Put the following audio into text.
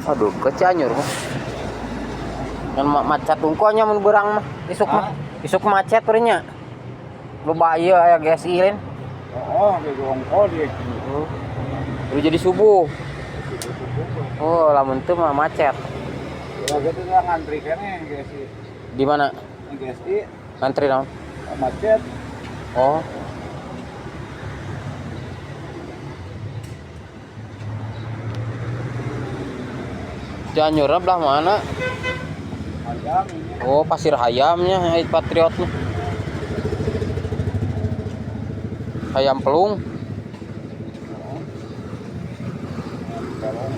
Aduh, ke Cianjur mah. Kan macet tungkonya mun beurang mah, isuk mah. Isuk macet nya. Loba ieu aya GSI lain. Oh, ke gongkol dia. Udah jadi subuh. Oh, lamun teu mah macet. Ya gitu lah ngantri kene GSI. Di mana? GSI Ngantri naon? Macet. Oh. Cianjurna belah mana? Ayam ini. Oh, Pasir Hayamnya, Patriotnya. Hayam Pelung. Tolong.